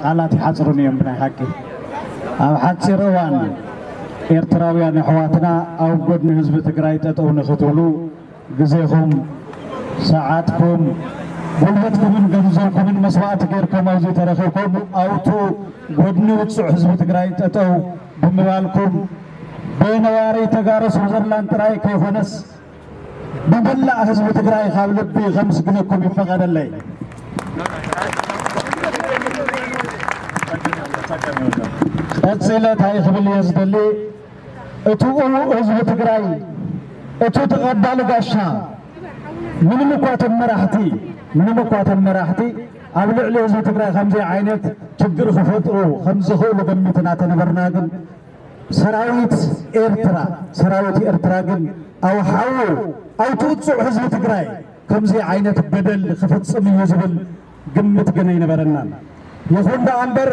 ቃላት ይሓጽሩኒ እዮም ብናይ ሓቂ። ኣብ ሓጺር እዋን ኤርትራውያን ኣሕዋትና ኣብ ጎድኒ ህዝቢ ትግራይ ጠጠው ንኽትብሉ ግዜኹም፣ ሰዓትኩም፣ ጉልበትኩምን ገንዘብኩምን መስዋእቲ ጌርኩም ኣብዚ ተረኺብኩም ኣብቱ ጎድኒ ውጹዕ ህዝቢ ትግራይ ጠጠው ብምባልኩም ብነዋሪ ተጋሩ ስዊዘርላንድ ጥራይ ከይኮነስ ብመላእ ህዝቢ ትግራይ ካብ ልቢ ከምስግነኩም ይፈቐደለይ። ቀጺለ እንታይ ክብል እየ ዝደሊ፣ እቲ ህዝቢ ትግራይ፣ እቲ ተቐባሊ ጋሻ፣ ምንም እኳ እቶም መራሕቲ፣ ምንም እኳ እቶም መራሕቲ ኣብ ልዕሊ ህዝቢ ትግራይ ከምዚ ዓይነት ችግር ክፈጥሩ ከም ዝኽእሉ ገሚትና ተነበርና፣ ግን ሰራዊት ኤርትራ፣ ሰራዊት ኤርትራ ግን ኣብ ሓዉ፣ ኣብ ትውጹዕ ህዝቢ ትግራይ ከምዚ ዓይነት በደል ክፍጽም እዩ ዝብል ግምት ግን ኣይነበረናን። ይኹን ደኣ እምበር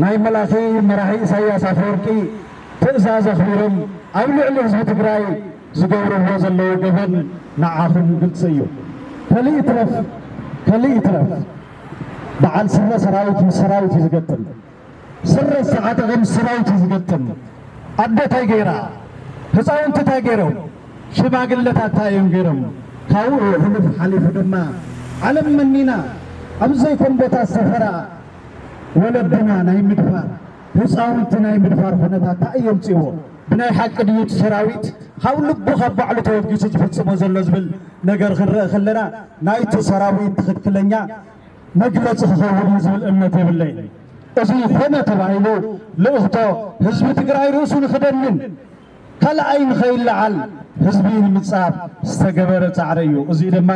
ናይ መላኺ መራሒ ኢሳያስ ኣፈወርቂ ትእዛዝ ኣኽቢሮም ኣብ ልዕሊ ህዝቢ ትግራይ ዝገብርዎ ዘለዉ ገበን ንዓኹም ግልጺ እዩ። ከሊእ ይትረፍ፣ ከሊእ ይትረፍ፣ በዓል ስረ ሰራዊት ምስ ሰራዊት እዩ ዝገጥም። ስረ ዝተዓጠቐ ምስ ሰራዊት እዩ ዝገጥም። ኣደ እንታይ ገይራ? ህፃውንቲ እንታይ ገይሮም? ሽማግለታት እንታይ እዮም ገይሮም? ካብኡ ሕሉፍ ሓሊፉ ድማ ዓለም መኒና ኣብ ዘይኮን ቦታ ዝሰፈራ ወለድና ናይ ምድፋር፣ ህፃውንቲ ናይ ምድፋር ኩነታት እንታይ እዮም ፅዎ? ብናይ ሓቂ ድዩ እቲ ሰራዊት ካብ ልቡ ካብ ባዕሉ ተወጊሱ ዝፍፅሞ ዘሎ ዝብል ነገር ክንረአ ከለና ናይቲ ሰራዊት ትኽክለኛ መግለፂ ክኸውን እዩ ዝብል እምነት የብለይን። እዚ ኮነ ተባሂሉ ልእኽቶ ህዝቢ ትግራይ ርእሱ ንኽደንን ካልኣይ ንኸይለዓል ህዝቢ ንምፃር ዝተገበረ ፃዕሪ እዩ። እዚ ድማ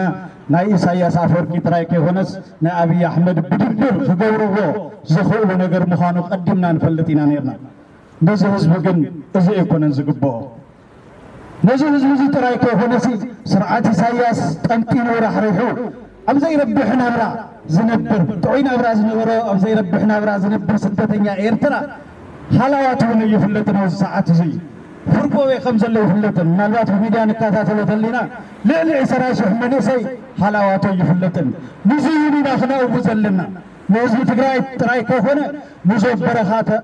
ናይ ኢሳያስ ኣፈወርቂ ጥራይ ከይኮነስ ናይ ኣብይ ኣሕመድ ብድብር ክገብርዎ ዝኽእሉ ነገር ምዃኑ ቀዲምና ንፈልጥ ኢና ነርና። ነዚ ህዝቢ ግን እዚ ኣይኮነን ዝግብኦ። ነዚ ህዝቢ እዚ ጥራይ ከይኮነሲ ስርዓት ኢሳያስ ጠንጢኑ ራሕሪሑ ኣብ ዘይረብሕ ናብራ ዝነብር፣ ጥዑይ ናብራ ዝነበሮ ኣብ ዘይረብሕ ናብራ ዝነብር ስደተኛ ኤርትራ ሃላዋት እውን ኣይፍለጥን ኣብዚ ሰዓት እዚ። ፍርቆ ኣበይ ከም ዘሎ ኣይፍለጥን። ምናልባት ብሚድያ ንከታተሎ ተሊና ልዕሊ ዕስራ ሽሕ መንእሰይ ሃላዋቱ ኣይፍለጥን። ንዚ እውን ኢና ክነእዊ ዘለና። ንህዝቢ ትግራይ ጥራይ ከይኮነ ንዞ በረኻ ተ-፣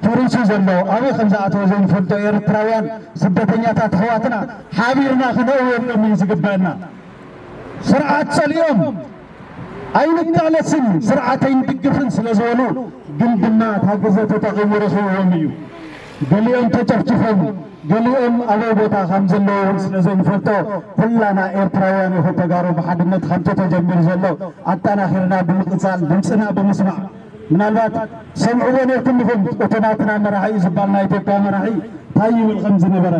ፈሪሱ ዘሎ ኣበይ ከም ዝኣተወ ዘይንፈልጦ ኤርትራውያን ስደተኛታት ኣሕዋትና ሓቢርና ክነእውየሎም እዩ ዝግበአና። ስርዓት ጸሊኦም ኣይንቃለስን፣ ስርዓት ኣይንድግፍን ስለ ዝበሉ ግን ድማ እታ ግዘ ተጠቒሙ ረኺብዎም እዩ። ገሊኦም ተጨፍጭፎም፣ ገሊኦም ኣበይ ቦታ ከም ዘለዉ እውን ስለ ዘይንፈልጦ፣ ኩላና ኤርትራውያን ይኹን ተጋሩ ብሓድነት ከምቲ ተጀሚሩ ዘሎ ኣጠናኺርና ብምቕጻል፣ ድምፅና ብምስማዕ፣ ምናልባት ሰምዕዎ ነይርኩም ኢኹም፣ እቲ ናትና መራሒ እዩ ዝበሃል ናይ ኢትዮጵያ መራሒ እንታይ ይብል ከም ዝነበረ።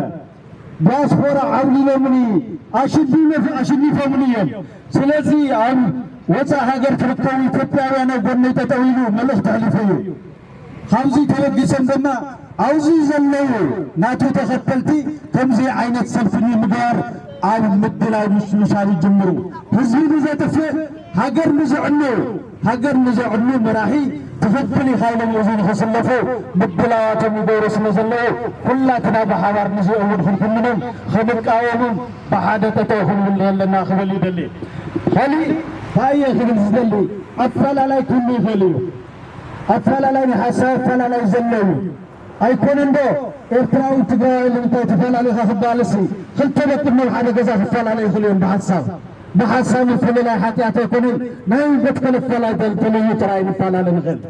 ዲያስፖራ ዓውሊሎምኒ፣ ኣሽኒፈ-፣ ኣሽኒፎምኒ እዮም። ስለዚ ኣብ ወፃእ ሃገር ትርከቡ ኢትዮጵያውያን ኣብ ጎነይ ጠጠው ኢሉ መልእኽቲ ኣሕሊፉ እዩ። ካብዚ ተበጊሶም ድማ ኣብዚ ዘለዉ ናቱ ተኸተልቲ ከምዚ ዓይነት ሰልፊ ንምግባር ኣብ ምድላው ምሽምሻል ይጅምሩ። ህዝቢ ንዘጥፍእ፣ ሃገር ንዘዕኑ፣ ሃገር ንዘዕኑ መራሒ ትኽክል ኢኻ ኢሎም እዚ ንኽስለፉ ምድላዋቶም ይገብሩ ስለ ዘለዉ ኩላትና ብሓባር ንዚኦም እውን ክንኩንኖም ክንቃወሞም ብሓደ ጠጠው ክንብል ኣለና ክብል ይደሊ። ካሊእ እንታይ እየ ክብል ዝደሊ፣ ኣፈላላይ ክህሉ ይኽእል እዩ። ኣፈላላይ ናይ ሓሳብ ኣፈላላይ ዘሎ እዩ። ኣይኮነን ዶ ኤርትራዊ ትግራዋይ ንምንታይ ትፈላሊኻ ክበሃልሲ፣ ክልተ ደቂ እሞ ኣብ ሓደ ገዛ ክፈላለዩ ይኽእሉ እዮም ብሓሳብ። ብሓሳብ ምፍልላይ ሓጢኣት ኣይኮነን፣ ናይ መትከል ኣፈላላይ ተልዩ ጥራይ ንፈላለ ንኽእል።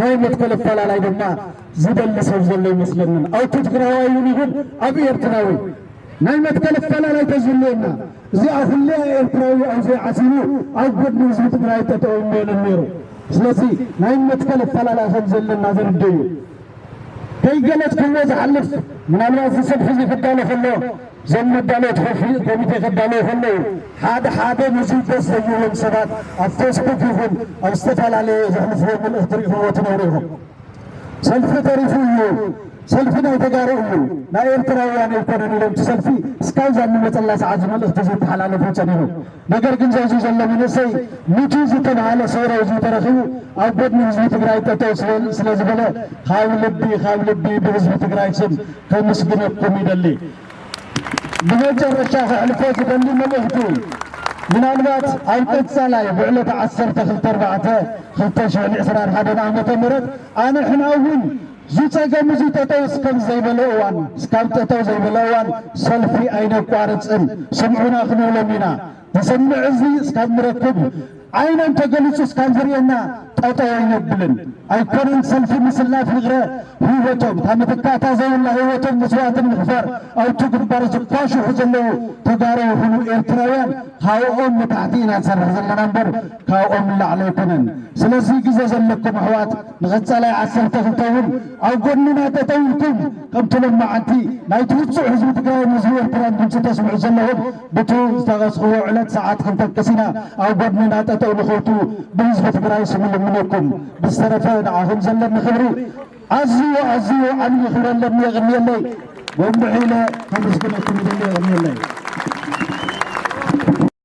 ናይ መትከል ኣፈላላይ ድማ ዝደሊ ሰብ ዘሎ ይመስለንን። ኣብቲ ትግራዋይ እውን ይኹን ኣብ ኤርትራዊ ናይ መትከል ኣፈላላይ ተዝህልወና፣ እዚኣ ኩሊኣ ኤርትራዊ ኣብዚ ዓሲቡ ኣብ ጎድኒ ህዝቢ ትግራይ ጠጠው ይበለን ነይሩ። ስለዚ ናይ መትከል ኣፈላላይ ከም ዘለና ዘርድእ እዩ። ከይገለጽክዎ ዝሓልፍ፣ ምናልባት እዚ ሰልፊ እዚ ክዳሎ ከሎ፣ እዞም መዳለውቲ ኮፊ-፣ ኮሚቴ ከዳለዉ ከለዉ፣ ሓደ ሓደ ነዚ ደስ ዘይብሎም ሰባት ኣብ ፌስቡክ ይኹን ኣብ ዝተፈላለየ ዘሕልፍዎ መልእኽቲ ርኢኽዎ ትነብሩ ኢኹም። ሰልፊ ተሪፉ እዩ፣ ሰልፊ ናይ ተጋሩ እዩ፣ ናይ ኤርትራውያን ኣይኮነን ኢሎም እቲ ሰልፊ እስካብ እዛ እንመጸላ ሰዓት እዚ መልእኽቲ እዚ ይተሓላለፉ ጸኒሑ። ነገር ግን ዘዚ ዘሎ መንእሰይ ምቱ ዝተባሃለ ሰውራዊ እዚ ተረኺቡ ኣብ ጎድኒ ህዝቢ ትግራይ ጠጠው ስለ-፣ ስለ ዝበለ ካብ ልቢ፣ ካብ ልቢ ብህዝቢ ትግራይ ስም ከምስግነኩም ይደሊ። ብመጨረሻ ከሕልፎ ዝደሊ መልእኽቲ፣ ምናልባት ኣብ ቀጻላይ ብዕለት ዓሰርተ ክልተ ኣርባዕተ ክልተ ሽሕን ዕስራን ሓደን ዓመተ ምህረት ኣንሕና እውን እዚ ጸገም እዚ ጠጠው እስከም ዘይበለ እዋን፣ እስካብ ጠጠው ዘይበለ እዋን ሰልፊ ኣይነቋርጽን። ስምዑና ክንብሎም ኢና። ዝሰምዕ እዝኒ እስካብ ንረክብ፣ ዓይኖም ተገሊጹ እስካብ ዝርእየና ጠጠው ኣይነብልን። ኣይኮነን ሰልፊ ምስላፍ ይቕረ፣ ህይወቶም፣ እታ መተካእታ ዘይብላ ህይወቶም መስዋእትን ምኽፋር ኣብቲ ግንባር ዝኳሽሑ ዘለዉ ተጋሩ ይኹኑ ኤርትራውያን ካብኦም ንታሕቲ ኢና ንሰርሕ ዘለና እምበር ካብኦም ንላዕሊ ኣይኮነን። ስለዚ ግዜ ዘለኩም ኣሕዋት ንቐጻላይ ዓሰርተ ክልተ እውን ኣብ ጎድንና ጠጠው ኢልኩም ከምቲ ሎማዓንቲ ናይቲ ውጹዕ ህዝቢ ትግራይን ህዝቢ ኤርትራን ድምፂ ተስምዑ ዘለኹም ብቱ ዝተቐስኽዎ ዕለት ሰዓት ክንጠቅስ ኢና። ኣብ ጎድንና ጠጠው ንኽእቱ ብህዝቢ ትግራይ ስም ልምነኩም። ብዝተረፈ ንዓኹም ዘለኒ ክብሪ ኣዝዩ ኣዝዩ ዓብዪ ክብሪ ኣለኒ። የቕንየለይ። ጎንብሕ ኢለ ከመስግነኩም ይደሊ። የቕንየለይ።